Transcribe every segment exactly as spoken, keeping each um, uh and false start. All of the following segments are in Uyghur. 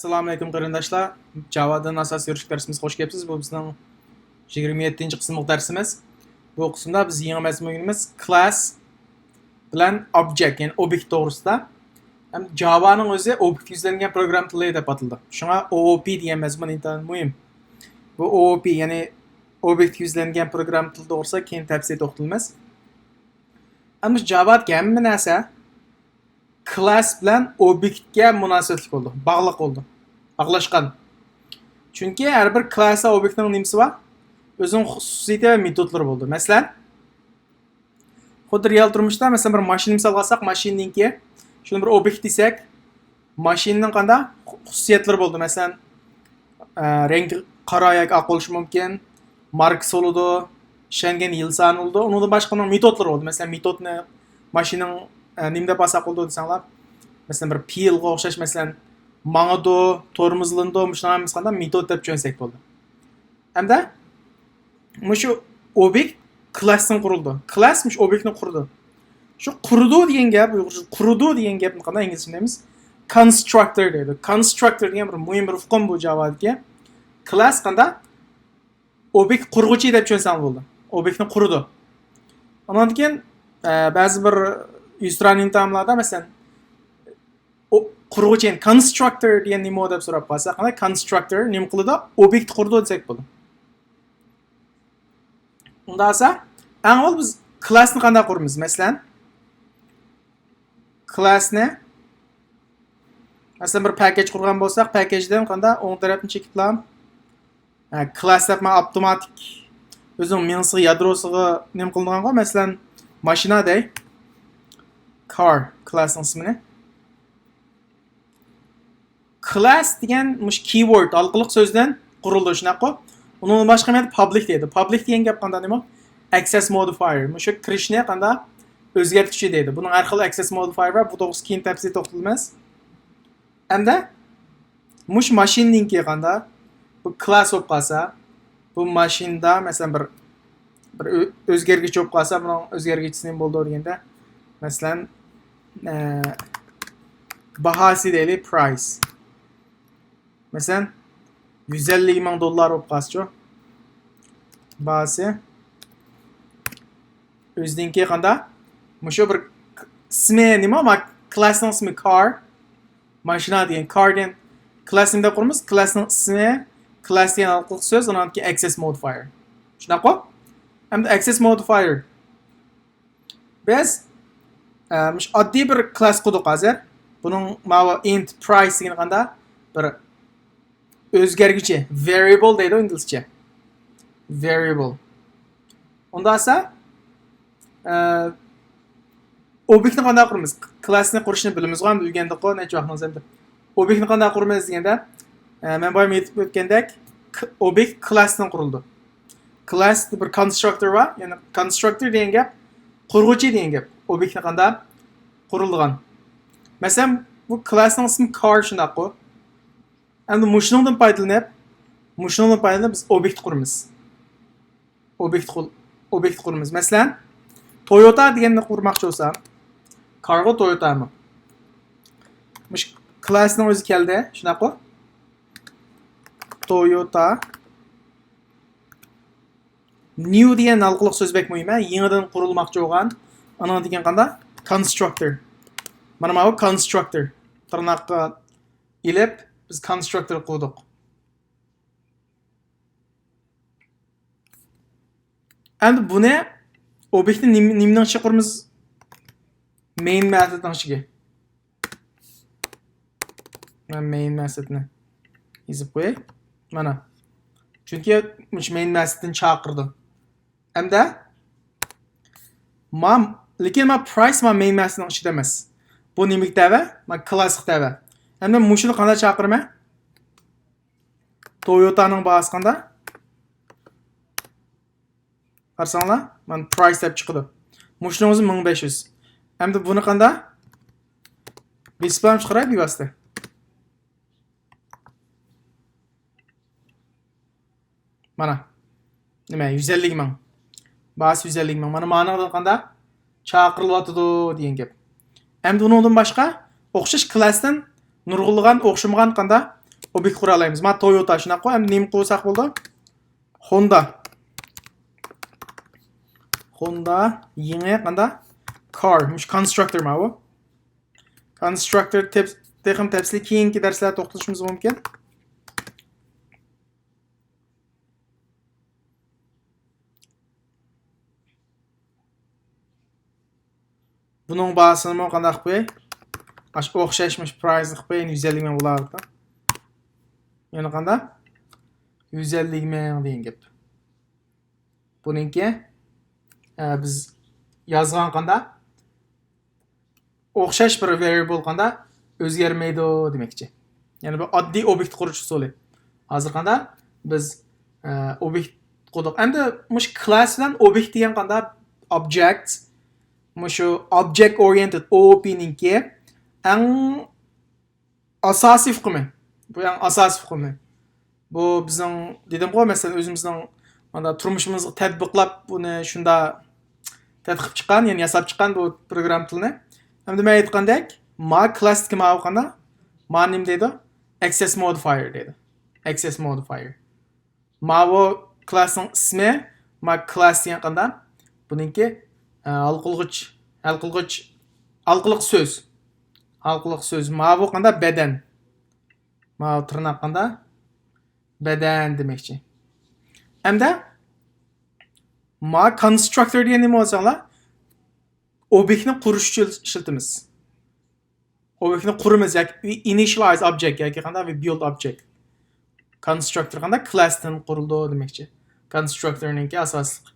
ئەسسالامۇئەلەيكۇم قېرىنداشلار. جاۋادىن ئاساسىي يۈرۈشلۈك دەرسىمىزگە خوش كەپسىز. بۇ بىزنىڭ يىگىرمە يەتتىنچى قىسىملىق دەرسىمىز. بۇ قىسىمدا بىز يېڭى مەزمۇنىمىز كلاس بىلەن ئوبجېكت، يەنى ئوبيېكت توغرىسىدا. ھەم جاۋانىڭ ئۆزى ئوبيېكت يۈزلەنگەن پروگرامما تىلى دەپ ئاتىلىدۇ. شۇڭا ئوئوپى دېگەن مەزمۇن ئىنتايىن مۇھىم. بۇ ئوئوپى، يەنى ئوبيېكت يۈزلەنگەن پروگرامما تىلى توغرىسىدا كېيىن تەپسىلىي توختىلىمىز. ئەمدى جاۋادىكى ھەممە نەرسە كلاس بىلەن ئوبيېكتكە مۇناسىۋەتلىك بولىدۇ، باغلىق بولىدۇ، باغلاشقان. چۈنكى ھەر بىر كلاس ئوبيېكتنىڭ نېمىسى بار؟ ئۆزىنىڭ خۇسۇسىيىتى ۋە مېتودلىرى بولىدۇ. مەسىلەن، خۇددى رېئال تۇرمۇشتا، مەسىلەن، بىر ماشىنا مىسالغا ئالساق، ماشىنىنىڭكى، شۇنى بىر ئوبيېكت دېسەك، ماشىنىنىڭ قانداق خۇسۇسىيەتلىرى بولىدۇ؟ مەسىلەن، ئە، رەڭگى قارا ياكى ئاق بولۇشى مۇمكىن، ماركىسى بولىدۇ، ئىشلەنگەن يىل سانى بولىدۇ. ئۇنىڭدىن باشقا ئۇنىڭ مېتودلىرى بولىدۇ. مەسىلەن، مېتودنى ماشىنىنىڭ، ئە، نېمە دەپ ئالساق بولىدۇ دېسەڭلار، مەسىلەن، بىر پىلغا ئوخشاش، مەسىلەن، ماڭىدۇ، تورمۇزلىنىدۇ، مۇشۇنىڭ ھەممىسى قانداق مېتود دەپ چۈشەنسەك بولىدۇ. ھەمدە مۇشۇ ئوبيېكت كلاستىن قۇرۇلىدۇ. كلاس مۇشۇ ئوبيېكتنى قۇرىدۇ. شۇ قۇرىدۇ دېگەن گەپ، ئۇيغۇرچە قۇرىدۇ دېگەن گەپنى قانداق ئىنگلىزچە دەيمىز؟ كونستراكتور دەيدۇ. كونستراكتور دېگەن بىر مۇھىم بىر ئۇقۇم بۇ جاۋادىكى. كلاس قانداق؟ ئوبيېكت قۇرغۇچى دەپ چۈشەنسەڭ بولىدۇ. ئوبيېكتنى قۇرىدۇ. ئانان كېيىن، ئە، بەزى بىر يۈزتۇرا ئىمتىھانلاردا، مەسىلەن، ئو-، قۇرغۇچى، يەنى كونستراكتور دېگەن نېمە دەپ سوراپ قالسا، قانداق كونستراكتور نېمە قىلىدۇ؟ ئوبيېكت قۇرىدۇ دېسەك بولىدۇ. ئۇنداق بولسا، ئەڭ ئاۋۋال بىز كلاسنى قانداق قۇرىمىز؟ مەسىلەن، كلاسنى، مەسىلەن، بىر پاكەج قۇرغان بولساق، پاكەجدىن قانداق ئوڭ تەرەپنى چېكىپلا، ھە، كلاس دەپ مانا ئاپتوماتىك ئۆزىنىڭ مېڭىسىغا، يادروسىغا نېمە قىلىنغانغۇ؟ مەسىلەن، ماشىنا دەي. كار، كلاسنىڭ ئىسمىنى. كلاس دېگەن مۇشۇ كىۋورد، ھالقىلىق سۆزدىن قۇرۇلىدۇ، شۇنداققۇ؟ ئۇنىڭدىن باشقا مەن پابلىك دەيدۇ. پابلىك دېگەن گەپ قانداق نېمە؟ ئەكسېس مودىفايېر. مۇشۇ كىرىشنى قانداق ئۆزگەرتكۈچى دەيدۇ. بۇنىڭ ھەر خىل ئەكسېس مودىفايېر بار. بۇ توغرىسىدا كېيىن تەپسىلىي توختىلىمىز. ئەمدى مۇشۇ ماشىنىنىڭكى قانداق؟ بۇ كلاس بولۇپ قالسا، بۇ ماشىنىدا، مەسىلەن، بىر، بىر ئۆ-، ئۆزگەرگۈچى بولۇپ قالسا، بۇنىڭ ئۆزگەرگۈچىسى نېمە بولىدۇ دېگەندە، مەسىلەن، ئە، باھاسى دەيلى، پرايس. مەسىلەن، يۈز ئەللىك مىڭ دوللار بولۇپ قالسىچۇ؟ باھاسى. ئۆزىنىڭكى قانداق؟ مۇشۇ بىر ئىسمى نېمە؟ ما-، كلاسنىڭ ئىسمى كار. ماشىنا دېگەن، كار دېگەن كلاس نېمە دەپ قۇرىمىز؟ كلاسنىڭ ئىسمى، كلاس دېگەن ھالقىلىق سۆز، ئۇنىڭدىكى ئەكسېس مودىفايېر. شۇنداققۇ؟ ئەمدى ئەكسېس مودىفايېر. بىز، ئە، مۇشۇ ئاددىي بىر كلاس قۇردۇق ھازىر. بۇنىڭ ماۋۇ ئىنت پرايس دېگىنى قانداق؟ بىر ئۆزگەرگۈچى، ۋېرىيبل دەيدۇ ئىنگلىزچە. ۋېرىيبل. ئۇنداق بولسا، ئە، ئوبيېكتنى قانداق قۇرىمىز؟ كلاسنى قۇرۇشنى بىلىمىزغۇ، ئەمدى ئۆگەندۇققۇ، نەچچە ۋاقىتنىڭ ئىچىدە. ئوبيېكتنى قانداق قۇرىمىز دېگەندە، ئە، مەن بايا ئېيتىپ ئۆتكەندەك، ك-، ئوبيېكت كلاستىن قۇرۇلىدۇ. كلاس بىر كونستراكتور بار، يەنى كونستراكتور دېگەن گەپ قۇرغۇچى دېگەن گەپ. ئوبيېكتنى قانداق قۇرۇلغان. مەسىلەن، بۇ كلاسنىڭ ئىسمى كار، شۇنداققۇ؟ ئەمدى مۇشۇنىڭدىن پايدىلىنىپ، مۇشۇنىڭدىن پايدىلىنىپ بىز ئوبيېكت قۇرىمىز. ئوبيېكت قۇر-، ئوبيېكت قۇرىمىز. مەسىلەن، تويوتا دېگەننى قۇرماقچى بولسام، كارغۇ تويوتامۇ؟ مۇشۇ كلاسنىڭ ئۆزى كەلدى، شۇنداققۇ؟ تويوتا. نيۇ دېگەن ھالقىلىق سۆز بەك مۇھىم، ھە؟ يېڭىدىن قۇرۇلماقچى بولغان. ئانىڭ دېگەن قانداق؟ كونستراكتور. مانا ماۋۇ كونستراكتور. تىرناققا ئېلىپ، بىز كونستراكتور قۇردۇق. ئەمدى بۇنى ئوبيېكتنى نېمە-، نېمىنىڭ ئىچىگە قۇرىمىز؟ مەين مېتودنىڭ ئىچىگە. مەن مەين مېتودنى يېزىپ قوياي. مانا. چۈنكى مۇشۇ مەين مېتودنى چاقىرىدۇ. ئەمدى ما، لېكىن ما پرايس ما مەين مېتودنىڭ ئىچىدە ئەمەس. بۇ نېمىگە تەۋە؟ ما كلاسقا تەۋە. ئەمدى مۇشۇنى قانداق چاقىرىمەن؟ تويوتانىڭ باھاسى قانداق؟ قارىساڭلار، مانا پرايس دەپ چىقىدۇ. مۇشۇنىڭ ئۆزى مىڭ بەش يۈز. ئەمدى بۇنى قانداق؟ بېسىپ چىقىراي بىۋاسىتە. مانا. نېمە، يۈز ئەللىك مىڭ. باھاسى يۈز ئەللىك مىڭ. مانا مانىڭدىن قانداق؟ چاقىرىلىۋاتىدۇ دېگەن گەپ. ئەمدى ئۇنىڭدىن باشقا ئوخشاش كلاسنىڭ نۇرغۇنلىغان ئوخشىمىغان قانداق ئوبيېكت قۇرالايمىز. ما تويوتا شۇنداققۇ؟ ئەمدى نېمە قۇرساق بولىدۇ؟ خوندا. خوندا يېڭى قاندا؟ كار. مۇشۇ كونستراكتور ماۋۇ. كونستراكتور تېخىمۇ تەپسىلىي كېيىنكى دەرسلەردە توختىلىشىمىز مۇمكىن. بۇنىڭ باھاسىنىمۇ قانداق قىلىپ؟ ئاشۇ ئوخشاش مۇشۇ پرايسنى قىلىپ، يەنە يۈز ئەللىك مىڭ بولاۋاتىدۇ. يەنە قانداق؟ يۈز ئەللىك مىڭ دېگەن گەپ. بۇنىڭكى، ئە، بىز يازغان قانداق؟ ئوخشاش بىر ۋېرىيبل قاندا ئۆزگەرمەيدۇ دېمەكچى. يەنى بۇ ئاددىي ئوبيېكت قۇرۇش ئۇسۇلى. ھازىر قاندا بىز، ئە، ئوبيېكت قۇردۇق. ئەمدى مۇشۇ كلاس بىلەن ئوبيېكت دېگەن قاندا ئوبجېكت، مۇشۇ ئوبجېكت ئورىيېنتېد ئو ئو پى نىڭكى ئەڭ ئاساسىي ئۇقۇمى. بۇ ئەڭ ئاساسىي ئۇقۇمى. بۇ بىزنىڭ، دېدىمغۇ، مەسىلەن، ئۆزىمىزنىڭ مانا تۇرمۇشىمىزغا تەتبىقلاپ، بۇنى شۇندا تەتقىق چىققان، يەنى ياساپ چىققان بۇ پروگرامما تىلىنى. ئەمدى مەن ئېيتقاندەك، ما كلاستىكى ماۋۇ قانا؟ ما نېمە دەيدۇ؟ ئەكسېس مودىفايېر دەيدۇ. ئەكسېس مودىفايېر. ماۋۇ كلاسنىڭ ئىسمى، ما كلاس دېگەن قاندا؟ بۇنىڭكى، ئە، ھەل قىلغۇچ، ھەل قىلغۇچ، ھەل قىلغۇچ سۆز. ھەل قىلغۇچ سۆز. ماۋۇ قاندا؟ بەدەن. ماۋۇ تىرناق قاندا؟ بەدەن دېمەكچى. ئەمدى ما كونستراكتور دېگەن نېمە بولساڭلار؟ ئوبيېكتنى قۇرۇش ئۈچۈن ئىشلىتىمىز. ئوبيېكتنى قۇرىمىز ياكى initialize object ياكى قانداق بىر build object. كونستراكتور قانداق؟ كلاستىن قۇرۇلىدۇ دېمەكچى. كونستراكتورنىڭكى ئاساسلىق،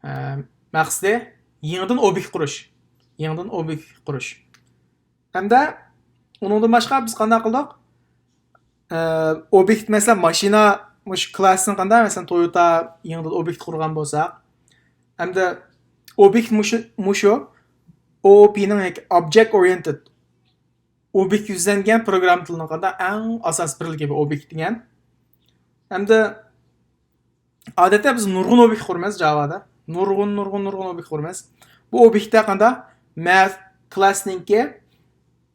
ئە، مەقسىتى يېڭىدىن ئوبيېكت قۇرۇش. يېڭىدىن ئوبيېكت قۇرۇش. ھەمدە ئۇنىڭدىن باشقا بىز قانداق قىلدۇق؟ ئە، ئوبيېكت، مەسىلەن، ماشىنا مۇشۇ كلاسنىڭ قانداق، مەسىلەن، تويوتا يېڭىدىن ئوبيېكت قۇرغان بولساق، ئەمدى ئوبيېكت مۇشۇ، مۇشۇ ئو ئو پى نىڭ ياكى ئوبجېكت ئورىيېنتېد، ئوبيېكت يۈزلەنگەن پروگرامما تىلىنىڭ قانداق ئەڭ ئاساسىي بىرلىكى بۇ ئوبيېكت دېگەن. ئەمدى ئادەتتە بىز نۇرغۇن ئوبيېكت قۇرىمىز جاۋادا. نۇرغۇن، نۇرغۇن، نۇرغۇن ئوبيېكت قۇرىمىز. بۇ ئوبيېكتتا قانداق؟ مەن كلاسنىڭكى،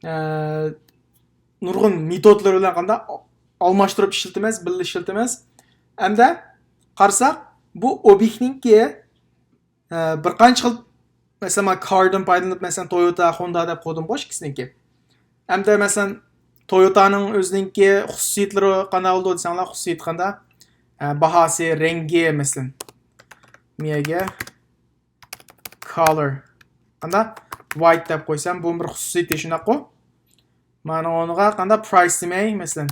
ئە، نۇرغۇن مېتودلىرى بىلەن قانداق ئالماشتۇرۇپ ئىشلىتىمىز، بىللە ئىشلىتىمىز. ئەمدى قارىساق، بۇ ئوبيېكتنىڭكى، ئە، بىر قانچە خىل، مەسىلەن، مانا كاردىن پايدىلىنىپ، مەسىلەن، تويوتا، خوندا دەپ قويدۇمغۇ ئىككىسىنىڭكى. ئەمدى مەسىلەن، تويوتانىڭ ئۆزىنىڭكى خۇسۇسىيەتلىرى قانداق بولىدۇ دېسەڭلار، خۇسۇسىيىتى قانداق؟ ھە، باھاسى، رەڭگى، مەسىلەن. مىيەگە color. قانداق؟ White دەپ قويسام، بۇ بىر خۇسۇسىيىتى شۇنداققۇ؟ مانا ئۇنىڭغا قانداق؟ Price دېمەي، مەسىلەن.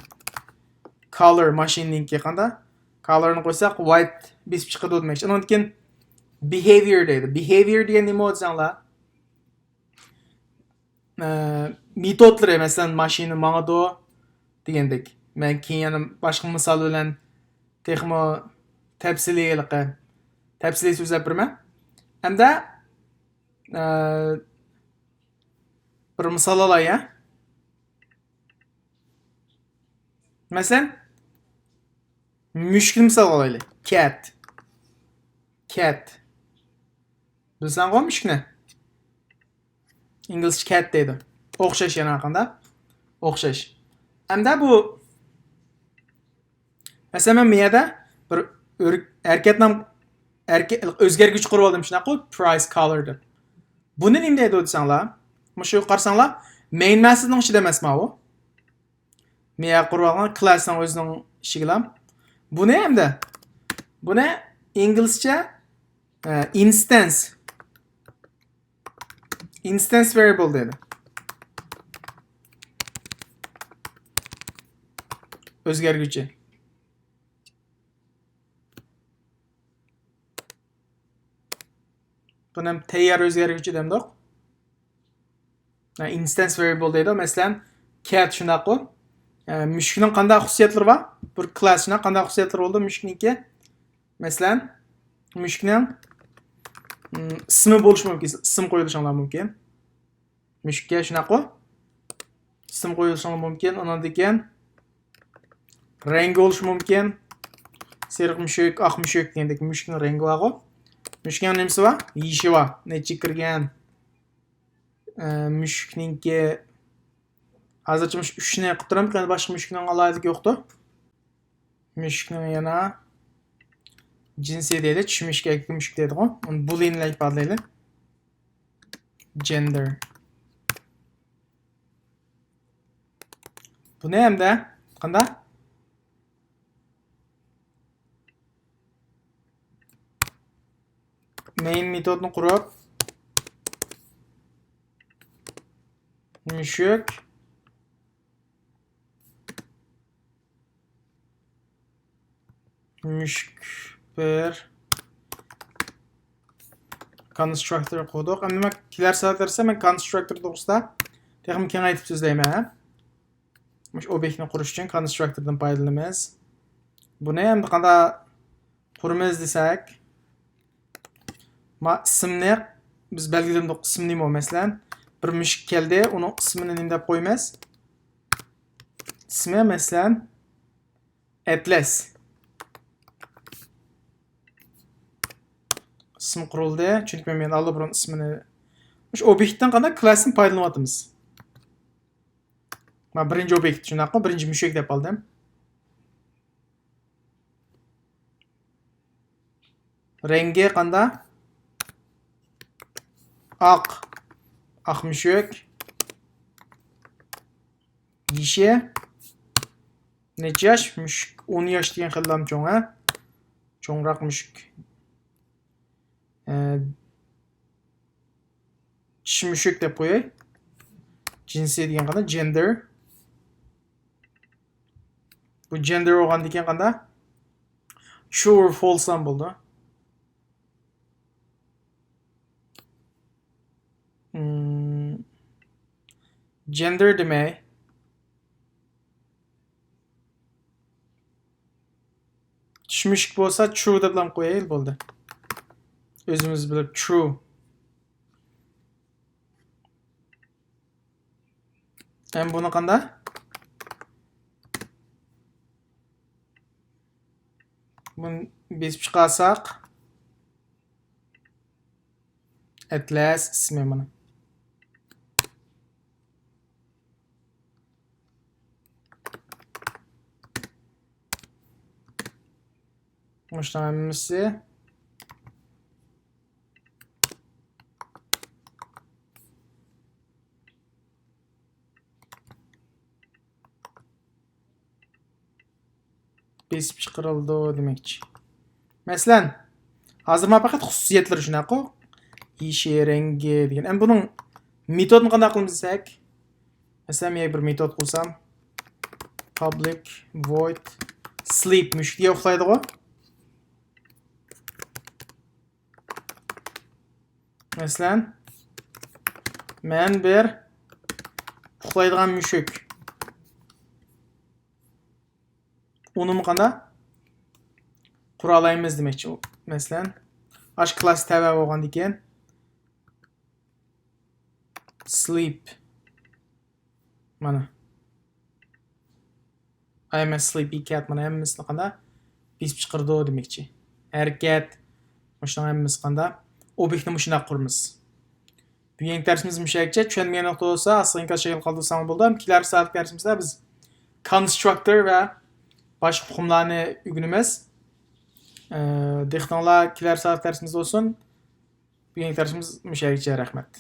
Color، ماشىنىنىڭكى قانداق؟ Colorنى قويساق، white بېسىپ چىقىدۇ دېمەكچى. ئۇنىڭدىن كېيىن behavior دەيدۇ. Behavior دېگەن نېمە دېسەڭلار؟ ئە، مېتودلىرى، مەسىلەن، ماشىنا ماڭىدۇ دېگەندەك. مەن كېيىن يەنە باشقا مىسال بىلەن تېخىمۇ تەپسىلىي ھېلىقى، تەپسىلىي سۆزلەپ بېرىمەن. ھەمدە، ئە، بىر مىسال ئالاي، ھە. مەسىلەن، مۈشۈكنى مىسالغا ئالايلى. Cat. Cat. بىلسەڭغۇ مۈشۈكنى؟ ئىنگلىزچە cat دەيدۇ. ئوخشاش يەنە قانداق؟ ئوخشاش. ئەمدى بۇ، مەسىلەن، مەن بۇ يەردە بىر ئۆر-، ھەرىكەتنىڭ، ھەرىكەت، ئۆزگەرگۈچ قۇرۇپ ئالدىم، شۇنداققۇ؟ Price color دەپ. بۇنى نېمە دەيدۇ دېسەڭلار؟ مۇشۇ قارىساڭلار، main methodنىڭ ئىچىدە ئەمەسما ئۇ؟ مەن قۇرۇۋالغان كلاسنىڭ ئۆزىنىڭ ئىچىگىلا. بۇنى ئەمدى، بۇنى ئىنگلىزچە، ئە، instance، instance variable دەيدۇ. ئۆزگەرگۈچى. بۇنى ھەم تەييار ئۆزگەرگۈچى دەمدۇق. ھە، instance variable دەيدۇ. مەسىلەن، cat شۇنداققۇ. ھە، مۈشۈكنىڭ قانداق خۇسۇسىيەتلىرى بار؟ بىر كلاس شۇنداق قانداق خۇسۇسىيەتلىرى بولىدۇ مۈشۈكنىڭكى؟ مەسىلەن، مۈشۈكنىڭ، ئىم، ئىسمى بولۇشى مۇمكىن. ئىسىم قويۇلۇشۇڭلار مۇمكىن. مۈشۈككە شۇنداققۇ؟ ئىسىم قويۇلۇشۇڭلار مۇمكىن. ئۇنىڭدىن كېيىن رەڭگى بولۇشى مۇمكىن. سېرىق مۈشۈك، ئاق مۈشۈك دېگەندەك مۈشۈكنىڭ رەڭگى بارغۇ. مۈشۈكنىڭ نېمىسى بار؟ يېشى بار. نەچچە كىرگەن؟ ئە، مۈشۈكنىڭكى ھازىرچە مۇشۇ ئۈچنى قىلىپ تۇرامىز، يەنە باشقا مۈشۈكنىڭ ئالاھىدىلىكى يوقتۇ. مۈشۈكنىڭ يەنە جىنسى دەيلى، چۈش مۈشۈك، ئەركەك مۈشۈك دەيدىغۇ. ئۇنى بولىن بىلەن ئىپادىلەيلى. Gender. بۇنى ئەمدى قانداق؟ Main مېتودنى قۇرۇپ، مۈشۈك، مۈشۈك بىر constructor قۇردۇق. ئەمدى مەن كېلەر سائەتلەردە مەن constructor توغرىسىدا تېخىمۇ كېڭەيتىپ سۆزلەيمەن. مۇشۇ ئوبيېكتنى قۇرۇش ئۈچۈن constructorدىن پايدىلىنىمىز. بۇنى ئەمدى قانداق قۇرىمىز دېسەك، ما ئىسىمنى بىز بەلگىلىدۇق، ئىسمى نېمە، مەسىلەن، بىر مۈشۈك كەلدى، ئۇنىڭ ئىسمىنى نېمە دەپ قويىمىز؟ ئىسمى، مەسىلەن، ئەتلەس. ئىسىم قۇرۇلدى، چۈنكى مەن ئاللىبۇرۇن ئىسمىنى، مۇشۇ ئوبيېكتتىن قانداق كلاسنى پايدىلىنىۋاتىمىز. مانا بىرىنچى ئوبيېكت، شۇنداققۇ؟ بىرىنچى مۈشۈك دەپ ئالدىم. رەڭگى قانداق؟ ئاق. ئاق مۈشۈك. يېشى. نەچچە ياش؟ مۈشۈك ئون ياش دېگەن خېلىلا چوڭ، ھە؟ چوڭراق مۈشۈك. ئە، چىش مۈشۈك دەپ قوياي. جىنسى دېگەن قانداق؟ Gender. بۇ gender بولغاندىكىن قانداق؟ True or false ھەم بولىدۇ. Hmm. Gender دېمەي. چىش مۈشۈك بولسا true دەپلا قويايلى، بولدى. ئۆزىمىز بىلىپ true. ھەم بۇنى قانداق؟ بۇنى بېسىپ چىقارساق، ئەتلەس ئىسمى مانا. مۇشۇنىڭ ھەممىسى. بېسىپ چىقىرىلىدۇ دېمەكچى. مەسىلەن، ھازىر مانا پەقەت خۇسۇسىيەتلىرى شۇنداققۇ؟ يېشى، رەڭگى دېگەن. ئەمدى بۇنىڭ مېتودىنى قانداق قىلىمىز دېسەك، مەسىلەن، مەن بىر مېتود قۇرسام، public void sleep، مۈشۈك دېگەن ئۇخلايدىغۇ؟ مەسىلەن، مەن بىر ئۇخلايدىغان مۈشۈك. ئۇنىمۇ قانداق قۇرالايمىز دېمەكچى. مەسىلەن، ئاشۇ كلاس تەۋە بولغاندىكىن، sleep. مانا. I'm a sleepy cat. مانا ھەممىسىنى قانداق بېسىپ چىقىرىدۇ دېمەكچى. ھەرىكەت. مۇشۇنىڭ ھەممىسى قانداق؟ ئوبيېكتنى مۇشۇنداق قۇرىمىز. بۈگۈنكى دەرسىمىز مۇشۇ يەرگىچە. چۈشەنمىگەن نۇقتا بولسا، ئاستىغا ئىنكاس شەكلىدە قالدۇرساڭلار بولىدۇ. ھەم كېلەر سائەتلىك دەرسىمىزدە بىز constructor ۋە باشقا ئۇقۇملارنى ئۆگىنىمىز. ئە، دىققىتىڭلار كېلەر سائەتلىك دەرسىمىزدە بولسۇن. بۈگۈنكى دەرسىمىز مۇشۇ يەرگىچە. رەھمەت.